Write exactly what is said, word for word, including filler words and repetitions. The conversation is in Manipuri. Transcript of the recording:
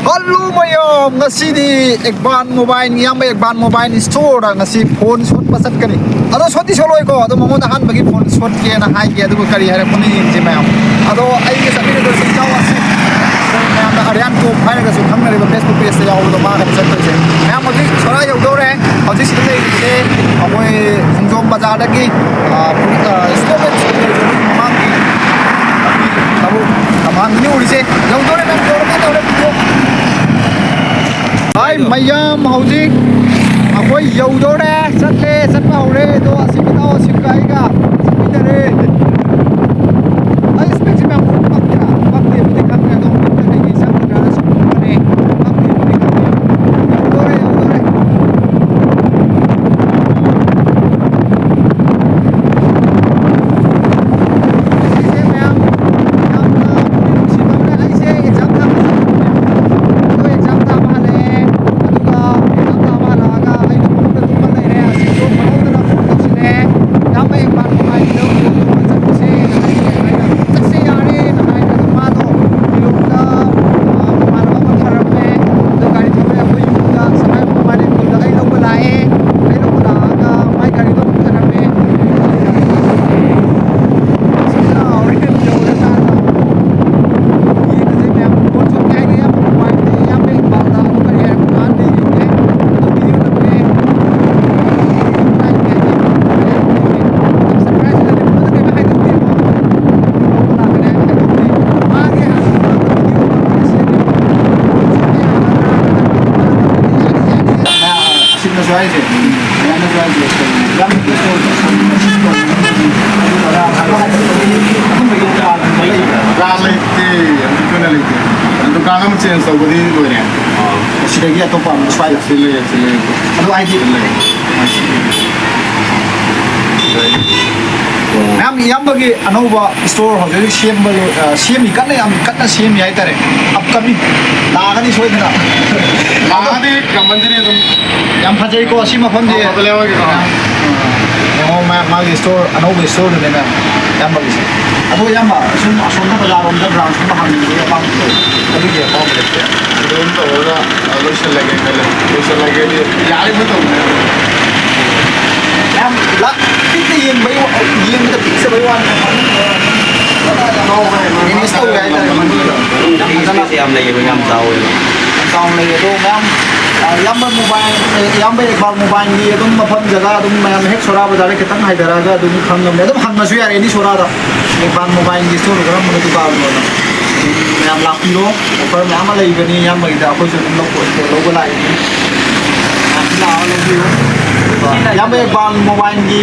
ꯍꯜꯂꯣ ꯃꯌꯥꯝ, ꯉꯁꯤꯗꯤ ꯑꯦꯛꯕꯥꯟ ꯃꯣꯕꯥꯏꯜ, ꯏꯌꯥꯝꯕ ꯑꯦꯛꯕꯥꯟ ꯃꯣꯕꯥꯏꯜ ꯁ꯭ꯇꯣꯔꯗ ꯉꯁꯤ ꯐꯣꯟ ꯁꯣꯠꯄ ꯆꯠꯀꯅꯤ꯫ ꯑꯗꯣ ꯁꯣꯠꯇꯤ ꯁꯣꯠꯂꯣꯏꯀꯣ, ꯑꯗꯣ ꯃꯉꯣꯟꯗ ꯑꯍꯥꯟꯕꯒꯤ ꯐꯣꯟ ꯁꯣꯠꯀꯦꯅ ꯍꯥꯏꯒꯦ, ꯑꯗꯨꯒ ꯀꯔꯤ ꯍꯥꯏꯔꯛꯄꯅꯣ ꯌꯦꯡꯁꯦ ꯃꯌꯥꯝ꯫ ꯑꯗꯣ ꯑꯩꯒ ꯆꯠꯃꯤꯟꯅꯗꯣꯏꯁꯦ ꯏꯆꯥꯎ ꯑꯁꯤꯐ, ꯃꯌꯥꯝꯅ ꯑꯔꯤꯌꯥꯟ ꯇꯣꯞ ꯍꯥꯏꯔꯒꯁꯨ ꯈꯪꯅꯔꯤꯕ Facebook pageꯇ ꯌꯥꯎꯕꯗꯣ, ꯃꯥꯒꯅꯤ ꯆꯠꯇꯣꯏꯁꯦ꯫ ꯃꯌꯥꯝ ꯍꯧꯖꯤꯛ ꯁꯣꯔꯥ ꯌꯧꯗꯧꯔꯦ꯫ ꯍꯧꯖꯤꯛ ꯁꯤꯗ ꯂꯩꯔꯤꯁꯦ ꯑꯩꯈꯣꯏ ꯈꯣꯡꯖꯣꯝ ꯕꯖꯥꯔꯗꯒꯤ, ꯑ, ꯄꯨꯂꯤꯁ, ꯑ, ꯁ꯭ꯇꯣꯞ ꯑꯦꯟ ꯁ꯭ꯀꯨꯜ ꯂꯩꯕ ꯃꯃꯥꯡꯒꯤ ꯂꯝꯕꯤ ꯇꯔꯨꯛ ꯂꯝꯍꯥꯡꯗꯨꯅꯤ ꯎꯔꯤꯁꯦ꯫ ꯌꯧꯗꯧꯔꯦ, ꯅꯪ ꯌꯧꯔꯒꯦ ꯇꯧꯔꯦ꯫ ꯍꯥꯏ ꯃꯌꯥꯝ, ꯍꯧꯖꯤꯛ ꯑꯩꯈꯣꯏ ꯌꯧꯗꯧꯔꯦ, ꯆꯠꯂꯦ, ꯆꯠꯄ ꯍꯧꯔꯦ꯫ ꯑꯗꯣ ꯑꯁꯤ ꯃꯇꯥꯎ ꯑꯁꯤꯒ ꯑꯩꯒ ꯆꯠꯃꯤꯟꯅꯔꯦ꯫ ꯑꯩ ꯏꯁꯄꯦꯛꯁꯦ ꯃꯌꯥꯝ ꯄꯛꯇ꯭ꯔꯥ? ꯄꯛꯇꯦꯕꯨꯗꯤ ꯈꯪꯗ꯭ꯔꯦ, ꯑꯗꯣ ꯄꯛꯇ ꯀꯩꯀꯩ ꯆꯪꯒꯗ꯭ꯔꯥꯅ ꯁꯨꯝ ꯎꯕꯅꯦ꯫ ꯄꯛꯇꯦꯕꯨꯗꯤ ꯈꯪꯗꯦ꯫ ꯌꯧꯗꯧꯔꯦ, ꯌꯧꯗꯧꯔꯦ꯫ ꯁꯤꯁꯦ ꯃꯌꯥꯝ ꯌꯥꯝꯅ ꯄꯨꯛꯅꯤꯡ ꯅꯨꯡꯁꯤꯕ ꯑꯃꯅ, ꯑꯩꯁꯦ ꯑꯦꯛꯖꯥꯝ ꯊꯥꯕ ꯆꯠꯄꯅꯦꯕ꯫ ꯑꯗꯣ ꯑꯦꯛꯖꯥꯝ ꯊꯥꯕ ꯍꯜꯂꯛꯑꯦ꯫ ꯑꯗꯨꯒ ꯑꯦꯛꯖꯥꯝ ꯊꯥꯕ ꯍꯜꯂꯛꯑꯒ ꯑꯩꯅ ꯐꯃꯨꯡꯗ ꯇꯨꯝꯃ ꯂꯩꯔꯦ꯫ ꯑꯁꯤꯁꯨ ꯈꯪꯍꯧꯗꯅ ꯐꯣꯟ ꯇꯧꯁꯤꯜꯂꯛꯑꯦ꯫ ꯏꯌꯥꯝꯕ ꯑꯦꯛꯕꯥꯟ ꯃꯣꯕꯥꯏꯜꯗ ꯐꯣꯟ ꯇꯧꯕ ꯆꯠꯂꯨꯁꯦꯅ ꯍꯥꯏꯔꯛꯑꯦ꯫ ꯑꯩꯅ ꯆꯠꯁꯦ ꯌꯥꯔꯦꯅ ꯍꯥꯏꯔꯒ ꯃꯥꯗꯣ ꯂꯤꯂꯣꯡꯗ, ꯑ, ꯃꯃꯥꯟꯅꯕ ꯑꯃ ꯊꯥꯔꯝꯃꯦ꯫ ꯑꯗꯣ ꯒꯥꯔꯤ ꯊꯧꯔꯦ ꯑꯩꯈꯣꯏ ꯌꯨꯝꯗ ꯁꯉꯥꯏ ꯃꯣꯕꯥꯏꯜ ꯂꯩꯀꯣꯜꯗ ꯑꯩ ꯂꯧꯕ ꯂꯥꯛꯑꯦ꯫ ꯑꯩ ꯂꯧꯕ ꯂꯥꯛꯑꯒ ꯃꯥꯏ ꯒꯥꯔꯤꯗꯣ ꯑꯃꯨꯛ ꯊꯥꯔꯝꯃꯦ꯫ ꯁꯤꯗ ꯍꯣꯔꯦꯟ ꯌꯧꯔꯀꯥꯟꯗ ꯌꯦꯡꯉꯁꯦ ꯃꯌꯥꯝ꯫ ꯕꯣꯜ ꯆꯣꯡꯉꯦ ꯍꯥꯏꯅ ꯌꯥꯝ ꯅꯨꯡꯉꯥꯏꯕꯅꯦ꯫ ꯌꯥꯝ ꯐꯩ ꯏꯝꯐꯥꯜꯗ꯫ ꯑꯗꯨ ꯀꯔꯤ ꯍꯥꯏꯔꯛꯄꯅꯣ ꯈꯪꯗꯦ ꯌꯦꯡꯒꯦ꯫ ꯑꯗꯨ ꯚꯤꯗꯤꯑꯣ ꯅꯝꯒꯦ꯫ ꯌꯥꯝ ꯁꯔꯄ꯭ꯔꯥꯏꯁ ꯑꯣꯏꯔꯦ꯫ ꯃꯉꯣꯟꯗ ꯀꯩꯝ ꯍꯥꯏꯗꯣꯛꯇꯦꯕ꯫ ꯂꯧꯕ ꯂꯥꯛꯀꯅꯤ ꯍꯥꯏꯅ ꯍꯥꯏꯗꯣꯛꯇꯦ꯫ ꯃꯥꯒꯤ ꯍꯥꯟꯅ ꯚꯤꯗꯤꯑꯣ ꯅꯝꯕꯗ ꯁꯦꯝꯃꯦ꯫ ꯕꯣꯜ ꯆꯣꯡꯉꯦ ꯌꯥꯒꯗ꯭ꯔꯥ? ꯑꯁꯤꯅꯁꯨ ꯍꯥꯏꯁꯦ, ꯃꯌꯥꯝꯅꯁꯨ ꯍꯥꯏꯁꯦ, ꯌꯥꯝ ꯀꯩꯅꯣ ꯇꯧꯕ, ꯀꯥ ꯂꯩꯇꯦ, ꯌꯥꯝ ꯊꯣꯏꯅ ꯂꯩꯇꯦ꯫ ꯗꯨꯀꯥꯟ ꯑꯃ ꯆꯦꯟꯖ ꯇꯧꯕꯗꯤ ꯂꯣꯏꯔꯦ꯫ ꯁꯤꯗꯒꯤ ꯑꯇꯣꯞꯄ ꯑꯃ ꯁ꯭ꯋꯥꯏꯗ ꯁꯤ ꯂꯩꯔꯦ, ꯁꯤ ꯂꯩꯔꯦ꯫ ꯑꯗꯣ ꯍꯥꯏꯗꯤ ꯁꯤ ꯂꯩꯔꯦ꯫ ꯃꯌꯥꯝ ꯏꯌꯥꯝꯕꯒꯤ ꯑꯅꯧꯕ ꯁ꯭ꯇꯣꯔ ꯍꯧꯖꯤꯛ ꯍꯧꯖꯤꯛ ꯁꯦꯝꯕ ꯂꯣꯏ-, ꯑ, ꯁꯦꯝꯃꯤ, ꯀꯟꯅ, ꯌꯥꯝ ꯀꯟꯅ ꯁꯦꯝꯃꯤ ꯍꯥꯏꯇꯥꯔꯦ꯫ ꯑꯞꯀꯃꯤꯡ ꯂꯥꯛꯑꯒꯅꯤ ꯁꯣꯏꯗꯅ꯫ ꯂꯥꯛꯑꯗꯤ ꯀꯝꯄꯜꯁꯔꯤ ꯑꯗꯨꯝ ꯌꯥꯝ ꯐꯖꯩꯀꯣ ꯁꯤ ꯃꯐꯝꯁꯦ꯫ ꯑꯣ, ꯐꯖꯩ, ꯍꯣꯏ, ꯀꯩꯅꯣ꯫ ꯑ, ꯌꯦꯡꯉꯣ, ꯃꯥ-, ꯃꯥꯒꯤ ꯁ꯭ꯇꯣꯔ, ꯑꯅꯧꯕ ꯁ꯭ꯇꯣꯔꯗꯨꯅꯦ ꯃꯌꯥꯝ ꯏꯌꯥꯝꯕꯒꯤꯁꯦ꯫ ꯑꯗꯣ ꯏꯌꯥꯝꯕ, ꯁꯨꯝ ꯑꯁꯣꯝꯗ ꯕꯖꯥꯔꯔꯣꯝꯗ ꯕ꯭ꯔꯥꯟꯁ ꯑꯃ ꯍꯥꯡꯅꯤꯡꯕꯒꯤ ꯑꯄꯥꯝꯕ ꯂꯩ꯫ ꯑꯩꯒꯤ ꯑꯄꯥꯝꯕ ꯂꯩꯇꯦ꯫ ꯑꯗꯨꯝ ꯇꯧꯔꯒ, ꯑ, ꯂꯣꯏꯁꯤꯜꯂꯒꯦ ꯈꯜꯂꯦ꯫ ꯂꯣꯏꯁꯤꯜꯂꯒꯦꯗꯤ ꯌꯥꯔꯤꯕ ꯇꯧꯅꯦ꯫ ꯌꯥꯝ ꯂꯥ-, ꯄꯤꯛꯅ ꯌꯦꯡꯕꯩ ꯋꯥ-, ꯌꯦꯡꯕꯗ ꯄꯤꯛꯆꯕꯩ ꯋꯥꯅꯤ꯫ ꯃꯦꯅꯦꯖ ꯇꯧꯋꯦ ꯍꯥꯏꯇꯥꯔꯦ ꯃꯅꯨꯡꯗ꯫ ꯌꯥꯝ ꯐꯖꯅ ꯌꯥꯝ ꯂꯩꯌꯦꯕ, ꯌꯥꯝ ꯆꯥꯎꯋꯦꯕ꯫ ꯌꯥꯝ ꯆꯥꯎꯅ ꯂꯩꯌꯦ꯫ ꯑꯗꯣ ꯃꯌꯥꯝ, ꯑ, ꯏꯌꯥꯝꯕ ꯃꯣꯕꯥꯏꯜ, ꯑ, ꯏꯌꯥꯝꯕ ꯏꯛꯕꯥꯜ ꯃꯣꯕꯥꯏꯜꯒꯤ ꯑꯗꯨꯝ ꯃꯐꯝ ꯖꯒꯥ ꯑꯗꯨꯝ ꯃꯌꯥꯝ ꯍꯦꯛ ꯁꯣꯔꯥ ꯕꯖꯥꯔꯗ ꯈꯤꯇꯪ ꯍꯥꯏꯊꯔꯛꯑꯒ ꯑꯗꯨꯝ ꯈꯪꯉꯝꯅꯦ꯫ ꯑꯗꯨꯝ ꯍꯪꯉꯁꯨ ꯌꯥꯔꯦ ꯑꯦꯅꯤ ꯁꯣꯔꯥꯗ꯫ ꯏꯛꯕꯥꯜ ꯃꯣꯕꯥꯏꯜꯒꯤ ꯁ꯭ꯇꯣꯔ ꯀꯔꯝꯕꯅꯣ ꯗꯨꯀꯥꯟꯅꯣꯅ꯫ ꯃꯌꯥꯝ ꯂꯥꯛꯄꯤꯔꯣ, ꯑꯣꯐꯔ ꯃꯌꯥꯝ ꯑꯃ ꯂꯩꯕꯅꯤ ꯏꯌꯥꯝꯕꯒꯤꯗ, ꯑꯩꯈꯣꯏꯁꯨ ꯑꯗꯨꯝ ꯂꯧꯕ, ꯂꯧꯕ ꯂꯥꯛꯏꯅꯤ꯫ ꯃꯌꯥꯝꯁꯨ ꯂꯥꯛꯑꯒ ꯂꯧꯕꯤꯌꯨ꯫ ꯑꯗꯨꯒ ꯏꯌꯥꯝꯕ ꯏꯛꯕꯥꯜ ꯃꯣꯕꯥꯏꯜꯒꯤ